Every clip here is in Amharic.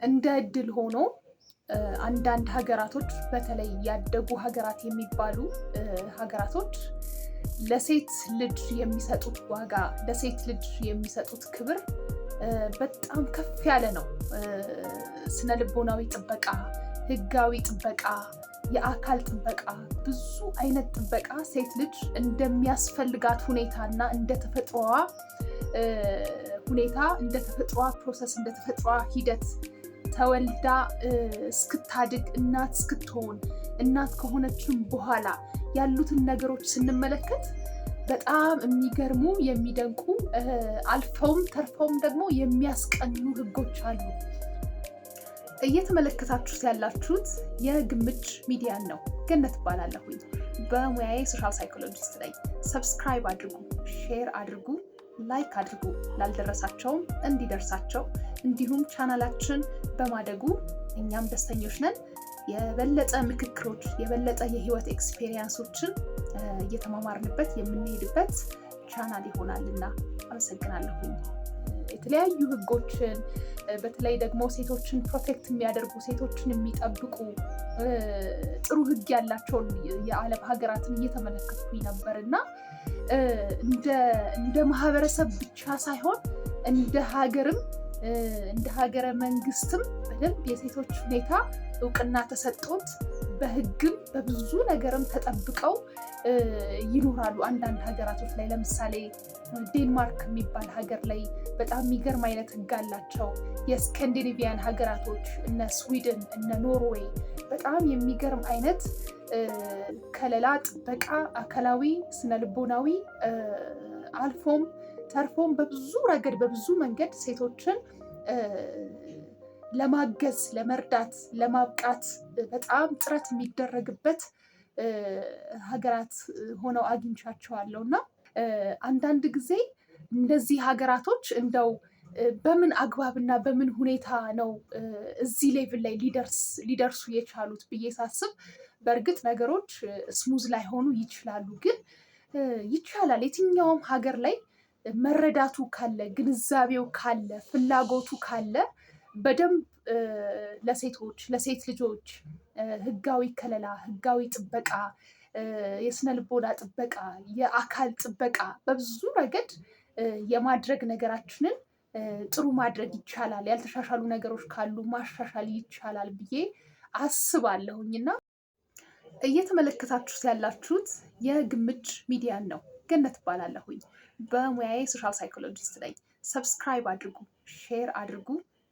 እንደ እድል ሆኖ አንዳንድ ሀገራቶች፣ በተለይ ያደጉ ሀገራት የሚባሉ ሀገራቶች፣ ለሴት ልጅ የሚሰጡት ዋጋ፣ ለሴት ልጅ የሚሰጡት ክብር በጣም ከፍ ያለ ነው። ስነ ልቦናዊ ጥበቃ፣ ህጋዊ ጥበቃ፣ የአካል ጥበቃ፣ ብዙ አይነት ጥበቃ ሴት ልጅ እንደሚያስፈልጋት ሁኔታ እና እንደ ተፈጥሮዋ ሁኔታ፣ እንደ ተፈጥሮዋ process፣ እንደ ተፈጥሮዋ ሂደት ተወልዳ እስክታድግ፣ እናት እስክትሆን፣ እናት ከሆነችም በኋላ ያሉትን ነገሮች ስንመለከት በጣም የሚገርሙ፣ የሚደንቁ፣ አልፈውም ተርፈውም ደግሞ የሚያስቀኑ ህጎች አሉ። እየተመለከታችሁት ያላችሁት የግምጅ ሚዲያን ነው። ገነት እባላለሁኝ። በሙያዬ social psychologist ነኝ። Subscribe አድርጉ፣ share አድርጉ፣ like አድርጉ፣ ላልደረሳቸውም እንዲደርሳቸው። እንዲሁም ቻናላችን በማደጉ እኛም ደስተኞች ነን። የበለጠ ምክክሮች፣ የበለጠ የህይወት experience ኦችን እየተማማርንበት የምንሄድበት ቻናል ይሆናልና አመሰግናለሁኝ። የተለያዩ ህጎችን፣ በተለይ ደግሞ ሴቶችን protect የሚያደርጉ፣ ሴቶችን የሚጠብቁ፣ ጥሩ ህግ ያላቸውን የዓለም ሀገራትን እየተመለከትኩኝ ነበር። እና እንደ ማህበረሰብ ብቻ ሳይሆን እንደ ሀገርም፣ እንደ ሀገረ መንግስትም በደንብ የሴቶች ሁኔታ እውቅና ተሰጥቶት በህግም በብዙ ነገርም ተጠብቀው ይኖራሉ። አንዳንድ ሀገራቶች ላይ፣ ለምሳሌ ዴንማርክ የሚባል ሀገር ላይ በጣም የሚገርም አይነት ህግ አላቸው። የስካንዲኔቪያን ሀገራቶች እነ ስዊድን፣ እነ ኖርዌይ በጣም የሚገርም አይነት ከለላ፣ ጥበቃ፣ አካላዊ፣ ስነልቦናዊ፣ አልፎም ተርፎም በብዙ ረገድ፣ በብዙ መንገድ ሴቶችን ለማገዝ፣ ለመርዳት፣ ለማብቃት በጣም ጥረት የሚደረግበት ሀገራት ሆነው አግኝቻቸዋለሁ። እና አንዳንድ ጊዜ እነዚህ ሀገራቶች እንደው በምን አግባብና በምን ሁኔታ ነው እዚህ level ላይ ሊደርሱ የቻሉት ብዬ ሳስብ፣ በእርግጥ ነገሮች smooth ላይሆኑ ይችላሉ፣ ግን ይቻላል። የትኛውም ሀገር ላይ መረዳቱ ካለ፣ ግንዛቤው ካለ፣ ፍላጎቱ ካለ በደንብ ለሴቶች፣ ለሴት ልጆች ህጋዊ ከለላ፣ ህጋዊ ጥበቃ፣ የስነ ልቦና ጥበቃ፣ የአካል ጥበቃ በብዙ ረገድ የማድረግ ነገራችንን ጥሩ ማድረግ ይቻላል። ያልተሻሻሉ ነገሮች ካሉ ማሻሻል ይቻላል ብዬ አስባለሁኝ። እና እየተመለከታችሁት ያላችሁት የግምጅ ሚዲያን ነው። ገነት እባላለሁኝ። በሙያዬ social psychologist ነኝ። Subscribe አድርጉ፣ share አድርጉ፣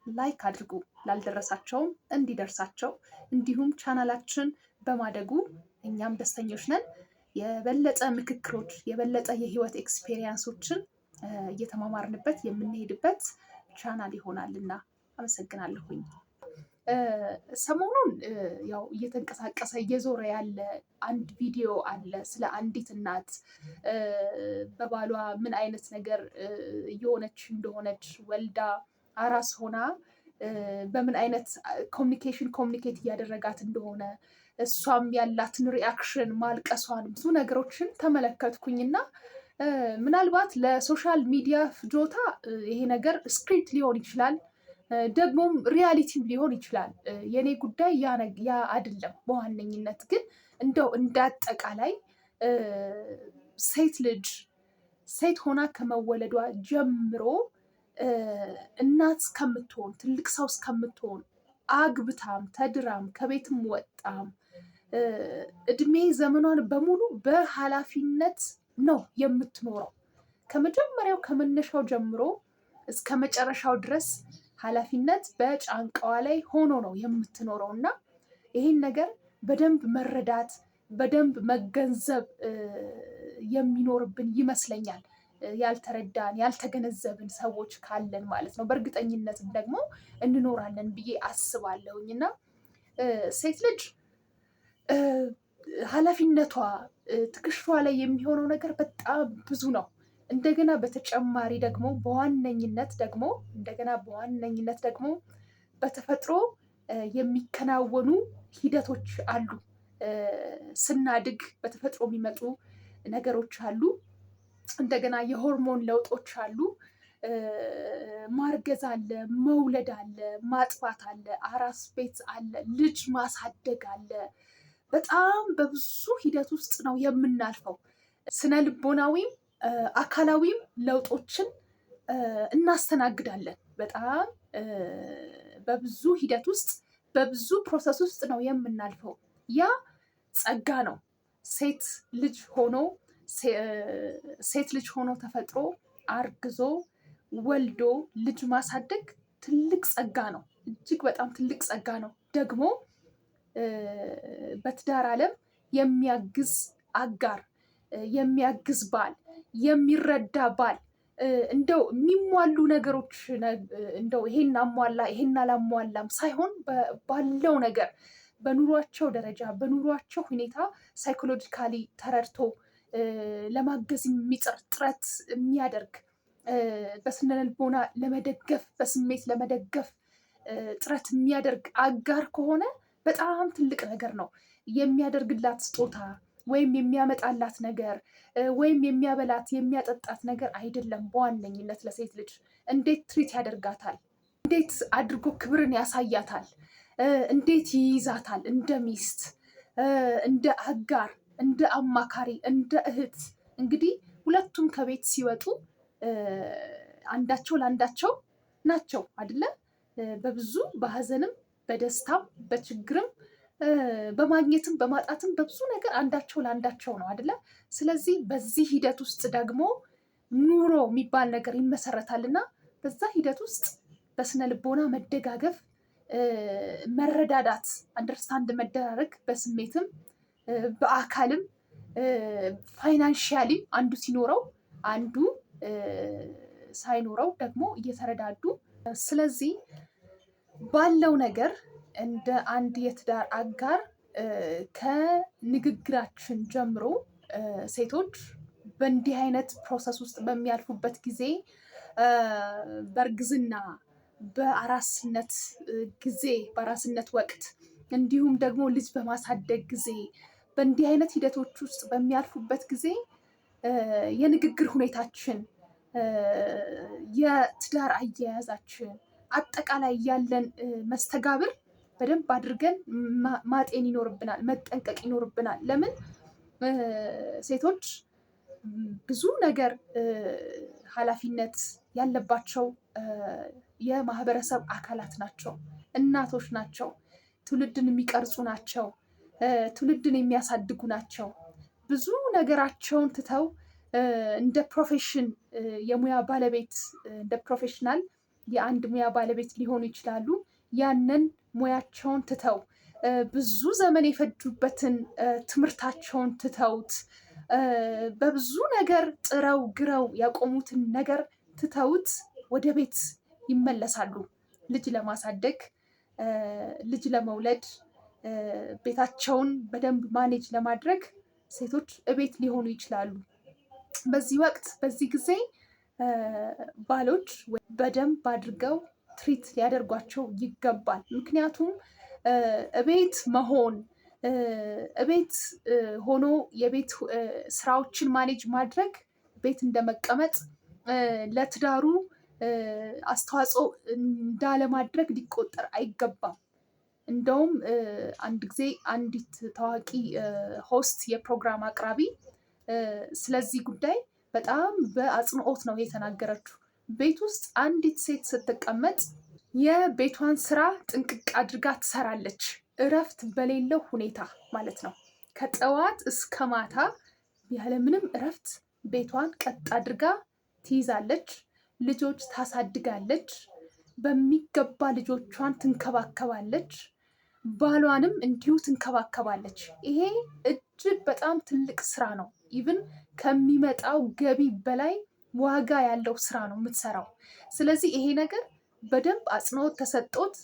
like አድርጉ፣ ላልደረሳቸውም እንዲደርሳቸው። እንዲሁም ቻናላችን በማደጉ እኛም ደስተኞች ነን። የበለጠ ምክክሮች፣ የበለጠ የህይወት experience ኦችን እየተማማርንበት የምንሄድበት ቻናል ይሆናልና አመሰግናለሁኝ። ሰሞኑን ያው እየተንቀሳቀሰ፣ እየዞረ ያለ አንድ ቪዲዮ አለ፣ ስለ አንዲት እናት በባሏ ምን አይነት ነገር እየሆነች እንደሆነች፣ ወልዳ አራስ ሆና በምን አይነት communication communicate እያደረጋት እንደሆነ፣ እሷም ያላትን reaction፣ ማልቀሷን፣ ብዙ ነገሮችን ተመለከትኩኝና ምናልባት ለ social media ፍጆታ ይሄ ነገር script ሊሆን ይችላል፣ ደግሞም reality ም ሊሆን ይችላል። የእኔ ጉዳይ ያ አይደለም። በዋነኝነት ግን እንደው እንዳጠቃላይ ሴት ልጅ ሴት ሆና ከመወለዷ ጀምሮ እናት እስከምትሆን፣ ትልቅ ሰው እስከምትሆን፣ አግብታም ተድራም ከቤትም ወጣም እድሜ ዘመኗን በሙሉ በኃላፊነት ነው የምትኖረው። ከመጀመሪያው፣ ከመነሻው ጀምሮ እስከ መጨረሻው ድረስ ኃላፊነት በጫንቃዋ ላይ ሆኖ ነው የምትኖረው። እና ይሄን ነገር በደንብ መረዳት፣ በደንብ መገንዘብ የሚኖርብን ይመስለኛል። ያልተረዳን፣ ያልተገነዘብን ሰዎች ካለን ማለት ነው። በእርግጠኝነትም ደግሞ እንኖራለን ብዬ አስባለሁኝ። እና ሴት ልጅ ኃላፊነቷ ትከሻዋ ላይ የሚሆነው ነገር በጣም ብዙ ነው። እንደገና በተጨማሪ ደግሞ በዋነኝነት ደግሞ እንደገና በዋነኝነት ደግሞ በተፈጥሮ የሚከናወኑ ሂደቶች አሉ። ስናድግ በተፈጥሮ የሚመጡ ነገሮች አሉ። እንደገና የሆርሞን ለውጦች አሉ። ማርገዝ አለ፣ መውለድ አለ፣ ማጥባት አለ፣ አራስ ቤት አለ፣ ልጅ ማሳደግ አለ። በጣም በብዙ ሂደት ውስጥ ነው የምናልፈው። ስነ ልቦናዊም አካላዊም ለውጦችን እናስተናግዳለን። በጣም በብዙ ሂደት ውስጥ፣ በብዙ process ውስጥ ነው የምናልፈው። ያ ጸጋ ነው። ሴት ልጅ ሆኖ ተፈጥሮ አርግዞ ወልዶ ልጅ ማሳደግ ትልቅ ጸጋ ነው። እጅግ በጣም ትልቅ ጸጋ ነው። ደግሞ በትዳር ዓለም የሚያግዝ አጋር፣ የሚያግዝ ባል፣ የሚረዳ ባል፣ እንደው የሚሟሉ ነገሮች እንደው ይሄን አሟላ ይሄን አላሟላም ሳይሆን ባለው ነገር፣ በኑሯቸው ደረጃ፣ በኑሯቸው ሁኔታ psychologically ተረድቶ ለማገዝ የሚጥር፣ ጥረት የሚያደርግ፣ በስነ ልቦና ለመደገፍ፣ በስሜት ለመደገፍ ጥረት የሚያደርግ አጋር ከሆነ በጣም ትልቅ ነገር ነው። የሚያደርግላት ስጦታ ወይም የሚያመጣላት ነገር ወይም የሚያበላት የሚያጠጣት ነገር አይደለም። በዋነኝነት ለሴት ልጅ እንዴት treat ያደርጋታል፣ እንዴት አድርጎ ክብርን ያሳያታል፣ እንዴት ይይዛታል፣ እንደ ሚስት፣ እንደ አጋር፣ እንደ አማካሪ፣ እንደ እህት። እንግዲህ ሁለቱም ከቤት ሲወጡ አንዳቸው ለአንዳቸው ናቸው አይደለ? በብዙ በሀዘንም በደስታም በችግርም በማግኘትም በማጣትም በብዙ ነገር አንዳቸው ለአንዳቸው ነው አይደለ? ስለዚህ በዚህ ሂደት ውስጥ ደግሞ ኑሮ የሚባል ነገር ይመሰረታል እና በዛ ሂደት ውስጥ በስነ ልቦና መደጋገፍ፣ መረዳዳት፣ understand መደራረግ፣ በስሜትም በአካልም financially ም አንዱ ሲኖረው አንዱ ሳይኖረው ደግሞ እየተረዳዱ፣ ስለዚህ ባለው ነገር እንደ አንድ የትዳር አጋር ከንግግራችን ጀምሮ ሴቶች በእንዲህ አይነት process ውስጥ በሚያልፉበት ጊዜ፣ በእርግዝና፣ በአራስነት ጊዜ፣ በአራስነት ወቅት፣ እንዲሁም ደግሞ ልጅ በማሳደግ ጊዜ፣ በእንዲህ አይነት ሂደቶች ውስጥ በሚያልፉበት ጊዜ የንግግር ሁኔታችን፣ የትዳር አያያዛችን፣ አጠቃላይ ያለን መስተጋብር በደንብ አድርገን ማጤን ይኖርብናል፣ መጠንቀቅ ይኖርብናል። ለምን ሴቶች ብዙ ነገር ኃላፊነት ያለባቸው የማህበረሰብ አካላት ናቸው። እናቶች ናቸው። ትውልድን የሚቀርጹ ናቸው። ትውልድን የሚያሳድጉ ናቸው። ብዙ ነገራቸውን ትተው እንደ profession የሙያ ባለቤት፣ እንደ professional የአንድ ሙያ ባለቤት ሊሆኑ ይችላሉ። ያንን ሙያቸውን ትተው፣ ብዙ ዘመን የፈጁበትን ትምህርታቸውን ትተውት፣ በብዙ ነገር ጥረው ግረው ያቆሙትን ነገር ትተውት ወደ ቤት ይመለሳሉ። ልጅ ለማሳደግ፣ ልጅ ለመውለድ፣ ቤታቸውን በደንብ manage ለማድረግ ሴቶች እቤት ሊሆኑ ይችላሉ። በዚህ ወቅት፣ በዚህ ጊዜ ባሎች በደንብ አድርገው treat ሊያደርጓቸው ይገባል። ምክንያቱም እቤት መሆን፣ እቤት ሆኖ የቤት ስራዎችን manage ማድረግ ቤት እንደመቀመጥ፣ ለትዳሩ አስተዋጽኦ እንዳለማድረግ ሊቆጠር አይገባም። እንደውም አንድ ጊዜ አንዲት ታዋቂ host፣ የፕሮግራም አቅራቢ ስለዚህ ጉዳይ በጣም በአጽንኦት ነው የተናገረችው። ቤት ውስጥ አንዲት ሴት ስትቀመጥ የቤቷን ስራ ጥንቅቅ አድርጋ ትሰራለች። እረፍት በሌለው ሁኔታ ማለት ነው። ከጠዋት እስከ ማታ ያለምንም እረፍት ቤቷን ቀጥ አድርጋ ትይዛለች። ልጆች ታሳድጋለች። በሚገባ ልጆቿን ትንከባከባለች። ባሏንም እንዲሁ ትንከባከባለች። ይሄ እጅግ በጣም ትልቅ ስራ ነው። Even ከሚመጣው ገቢ በላይ ዋጋ ያለው ስራ ነው የምትሰራው። ስለዚህ ይሄ ነገር በደንብ አጽንኦት ተሰጥቶት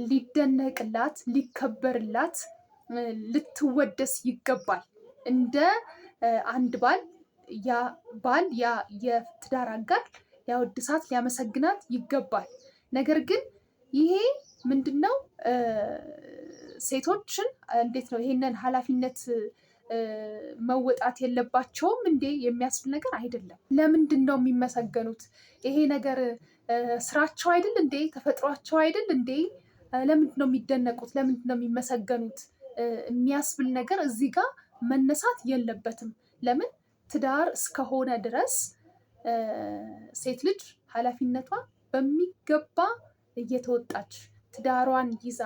ሊደነቅላት፣ ሊከበርላት፣ ልትወደስ ይገባል። እንደ አንድ ባል ያ ባል፣ ያ የትዳር አጋር ሊያወድሳት፣ ሊያመሰግናት ይገባል። ነገር ግን ይሄ ምንድን ነው? ሴቶችን እንዴት ነው ይሄንን ኃላፊነት መወጣት የለባቸውም እንዴ የሚያስብል ነገር አይደለም። ለምንድን ነው የሚመሰገኑት? ይሄ ነገር ስራቸው አይደል እንዴ? ተፈጥሯቸው አይደል እንዴ? ለምንድን ነው የሚደነቁት? ለምንድን ነው የሚመሰገኑት? የሚያስብል ነገር እዚህ ጋር መነሳት የለበትም። ለምን ትዳር እስከሆነ ድረስ ሴት ልጅ ኃላፊነቷ በሚገባ እየተወጣች፣ ትዳሯን ይዛ፣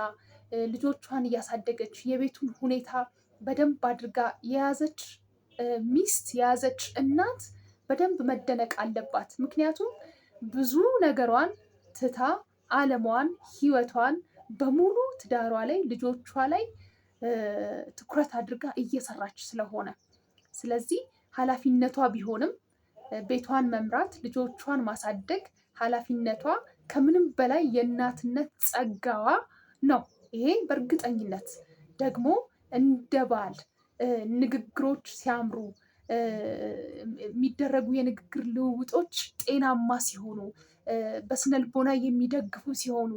ልጆቿን እያሳደገች፣ የቤቱን ሁኔታ በደንብ አድርጋ የያዘች ሚስት፣ የያዘች እናት በደንብ መደነቅ አለባት። ምክንያቱም ብዙ ነገሯን ትታ ዓለሟን፣ ሕይወቷን በሙሉ ትዳሯ ላይ፣ ልጆቿ ላይ ትኩረት አድርጋ እየሰራች ስለሆነ፣ ስለዚህ ኃላፊነቷ ቢሆንም ቤቷን መምራት፣ ልጆቿን ማሳደግ ኃላፊነቷ፣ ከምንም በላይ የእናትነት ጸጋዋ ነው። ይሄ በእርግጠኝነት ደግሞ እንደ ባል ንግግሮች ሲያምሩ፣ የሚደረጉ የንግግር ልውውጦች ጤናማ ሲሆኑ፣ በስነልቦና የሚደግፉ ሲሆኑ፣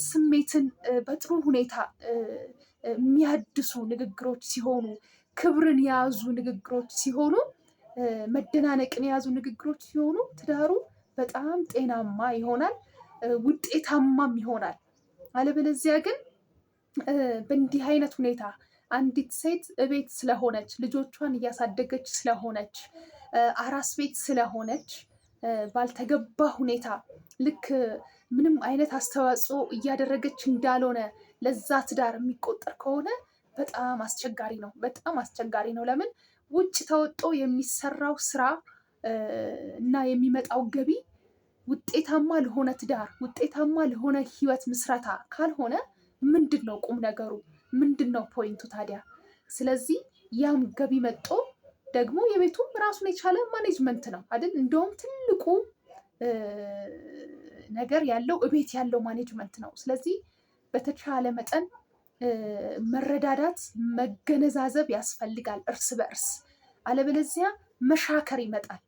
ስሜትን በጥሩ ሁኔታ የሚያድሱ ንግግሮች ሲሆኑ፣ ክብርን የያዙ ንግግሮች ሲሆኑ፣ መደናነቅን የያዙ ንግግሮች ሲሆኑ ትዳሩ በጣም ጤናማ ይሆናል፣ ውጤታማም ይሆናል። አለበለዚያ ግን በእንዲህ አይነት ሁኔታ አንዲት ሴት እቤት ስለሆነች፣ ልጆቿን እያሳደገች ስለሆነች፣ አራስ ቤት ስለሆነች ባልተገባ ሁኔታ ልክ ምንም አይነት አስተዋጽኦ እያደረገች እንዳልሆነ ለዛ ትዳር የሚቆጠር ከሆነ በጣም አስቸጋሪ ነው። በጣም አስቸጋሪ ነው። ለምን ውጭ ተወጦ የሚሰራው ስራ እና የሚመጣው ገቢ ውጤታማ ለሆነ ትዳር፣ ውጤታማ ለሆነ ህይወት ምስረታ ካልሆነ ምንድን ነው ቁም ነገሩ? ምንድን ነው point ኡ ታዲያ? ስለዚህ ያም ገቢ መጦ ደግሞ የቤቱም ራሱን የቻለ management ነው አይደል? እንደውም ትልቁ ነገር ያለው እቤት ያለው management ነው። ስለዚህ በተቻለ መጠን መረዳዳት፣ መገነዛዘብ ያስፈልጋል እርስ በእርስ። አለበለዚያ መሻከር ይመጣል።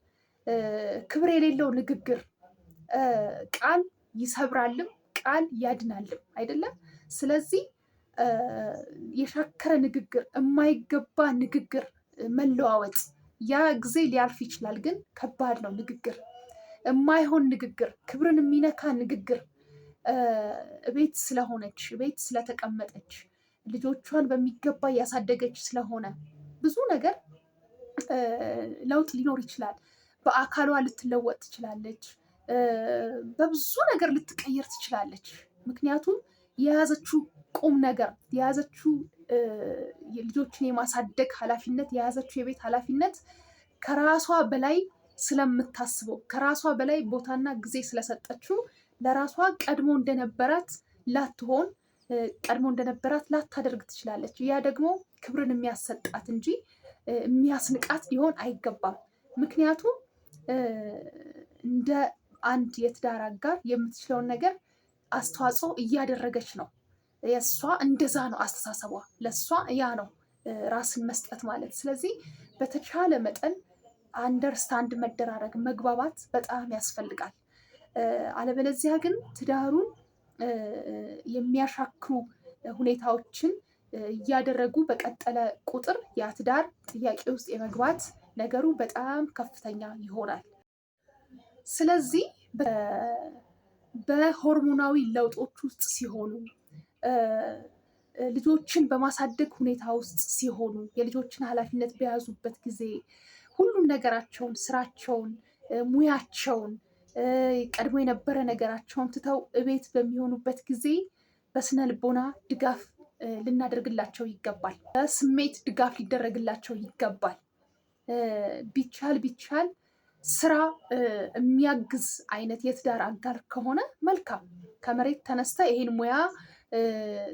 ክብር የሌለው ንግግር፣ ቃል ይሰብራልም ቃል ያድናልም አይደለም። ስለዚህ የሻከረ ንግግር፣ የማይገባ ንግግር መለዋወጥ ያ ጊዜ ሊያልፍ ይችላል፣ ግን ከባድ ነው ንግግር፣ የማይሆን ንግግር፣ ክብርን የሚነካ ንግግር እቤት ስለሆነች፣ ቤት ስለተቀመጠች፣ ልጆቿን በሚገባ እያሳደገች ስለሆነ ብዙ ነገር ለውጥ ሊኖር ይችላል። በአካሏ ልትለወጥ ትችላለች። በብዙ ነገር ልትቀየር ትችላለች። ምክንያቱም የያዘችው ቁም ነገር፣ የያዘችው ልጆችን የማሳደግ ኃላፊነት፣ የያዘችው የቤት ኃላፊነት ከራሷ በላይ ስለምታስበው፣ ከራሷ በላይ ቦታና ጊዜ ስለሰጠችው ለራሷ ቀድሞ እንደነበራት ላትሆን፣ ቀድሞ እንደነበራት ላታደርግ ትችላለች። ያ ደግሞ ክብርን የሚያሰጣት እንጂ የሚያስንቃት ሊሆን አይገባም። ምክንያቱም እንደ አንድ የትዳር አጋር የምትችለውን ነገር አስተዋጽኦ እያደረገች ነው። የእሷ እንደዛ ነው አስተሳሰቧ። ለእሷ ያ ነው ራስን መስጠት ማለት። ስለዚህ በተቻለ መጠን understand መደራረግ፣ መግባባት በጣም ያስፈልጋል። አለበለዚያ ግን ትዳሩን የሚያሻክሩ ሁኔታዎችን እያደረጉ በቀጠለ ቁጥር ያ ትዳር ጥያቄ ውስጥ የመግባት ነገሩ በጣም ከፍተኛ ይሆናል። ስለዚህ በሆርሞናዊ ለውጦች ውስጥ ሲሆኑ፣ ልጆችን በማሳደግ ሁኔታ ውስጥ ሲሆኑ፣ የልጆችን ኃላፊነት በያዙበት ጊዜ ሁሉም ነገራቸውን፣ ስራቸውን፣ ሙያቸውን፣ ቀድሞ የነበረ ነገራቸውን ትተው እቤት በሚሆኑበት ጊዜ በስነ ልቦና ድጋፍ ልናደርግላቸው ይገባል። በስሜት ድጋፍ ሊደረግላቸው ይገባል። ቢቻል ቢቻል ስራ የሚያግዝ አይነት የትዳር አጋር ከሆነ መልካም። ከመሬት ተነስተ ይሄን ሙያ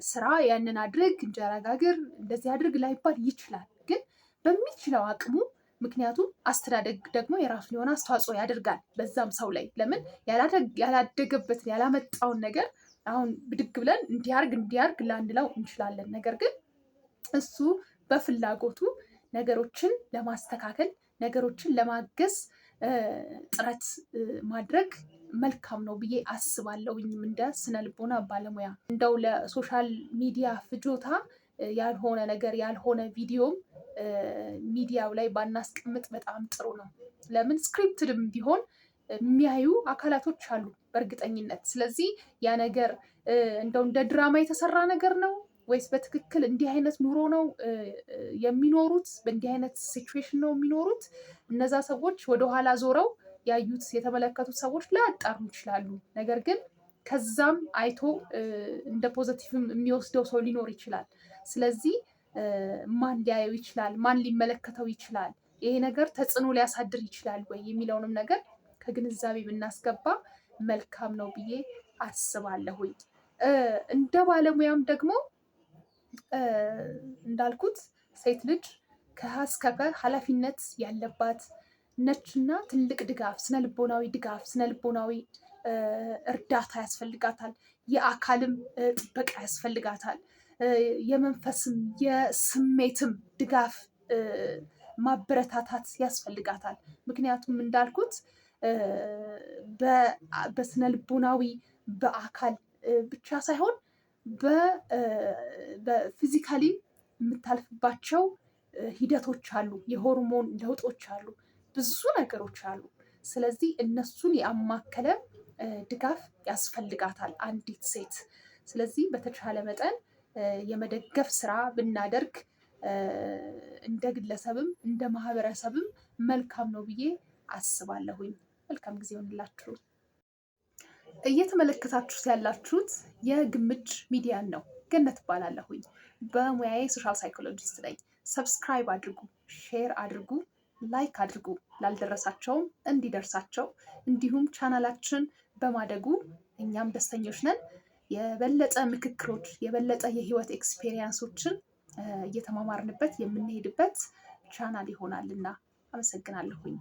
ስራ፣ ያንን አድርግ፣ እንጀራ ጋግር፣ እንደዚህ አድርግ ላይባል ይችላል። ግን በሚችለው አቅሙ፣ ምክንያቱም አስተዳደግ ደግሞ የራሱን የሆነ አስተዋጽኦ ያደርጋል በዛም ሰው ላይ። ለምን ያላደገበትን ያላመጣውን ነገር አሁን ብድግ ብለን እንዲያርግ እንዲያርግ ላንለው እንችላለን። ነገር ግን እሱ በፍላጎቱ ነገሮችን ለማስተካከል፣ ነገሮችን ለማገዝ ጥረት ማድረግ መልካም ነው ብዬ አስባለሁኝም እንደ ስነ ልቦና ባለሙያ። እንደው ለ social media ፍጆታ ያልሆነ ነገር፣ ያልሆነ ቪዲዮም ሚዲያው ላይ ባናስቀምጥ በጣም ጥሩ ነው። ለምን scripted ም ቢሆን የሚያዩ አካላቶች አሉ በእርግጠኝነት። ስለዚህ ያ ነገር እንደው እንደ ድራማ የተሰራ ነገር ነው ወይስ በትክክል እንዲህ አይነት ኑሮ ነው የሚኖሩት? በእንዲህ አይነት situation ነው የሚኖሩት? እነዛ ሰዎች ወደኋላ ዞረው ያዩት የተመለከቱት ሰዎች ላያጣሩ ይችላሉ። ነገር ግን ከዛም አይቶ እንደ positive ም የሚወስደው ሰው ሊኖር ይችላል። ስለዚህ ማን ሊያየው ይችላል? ማን ሊመለከተው ይችላል? ይሄ ነገር ተጽዕኖ ሊያሳድር ይችላል ወይ የሚለውንም ነገር ከግንዛቤ ብናስገባ መልካም ነው ብዬ አስባለሁኝ። እንደ ባለሙያም ደግሞ እንዳልኩት ሴት ልጅ ከሀ እስከ ፐ ኃላፊነት ያለባት ነችና ትልቅ ድጋፍ፣ ስነልቦናዊ ድጋፍ፣ ስነልቦናዊ እርዳታ ያስፈልጋታል። የአካልም ጥበቃ ያስፈልጋታል። የመንፈስም የስሜትም ድጋፍ ማበረታታት ያስፈልጋታል። ምክንያቱም እንዳልኩት በስነልቦናዊ በአካል ብቻ ሳይሆን በ physically የምታልፍባቸው ሂደቶች አሉ፣ የሆርሞን ለውጦች አሉ፣ ብዙ ነገሮች አሉ። ስለዚህ እነሱን ያማከለ ድጋፍ ያስፈልጋታል አንዲት ሴት። ስለዚህ በተቻለ መጠን የመደገፍ ስራ ብናደርግ እንደ ግለሰብም እንደ ማህበረሰብም መልካም ነው ብዬ አስባለሁኝ። መልካም ጊዜ ይሆንላችሁ። እየተመለከታችሁት ያላችሁት የግምጅ ሚዲያን ነው። ገነት እባላለሁኝ። በሙያዬ social psychologist ነኝ። Subscribe አድርጉ፣ share አድርጉ፣ like አድርጉ፣ ላልደረሳቸውም እንዲደርሳቸው። እንዲሁም ቻናላችን በማደጉ እኛም ደስተኞች ነን። የበለጠ ምክክሮች፣ የበለጠ የህይወት experience ኦችን እየተማማርንበት የምንሄድበት ቻናል ይሆናልና አመሰግናለሁኝ።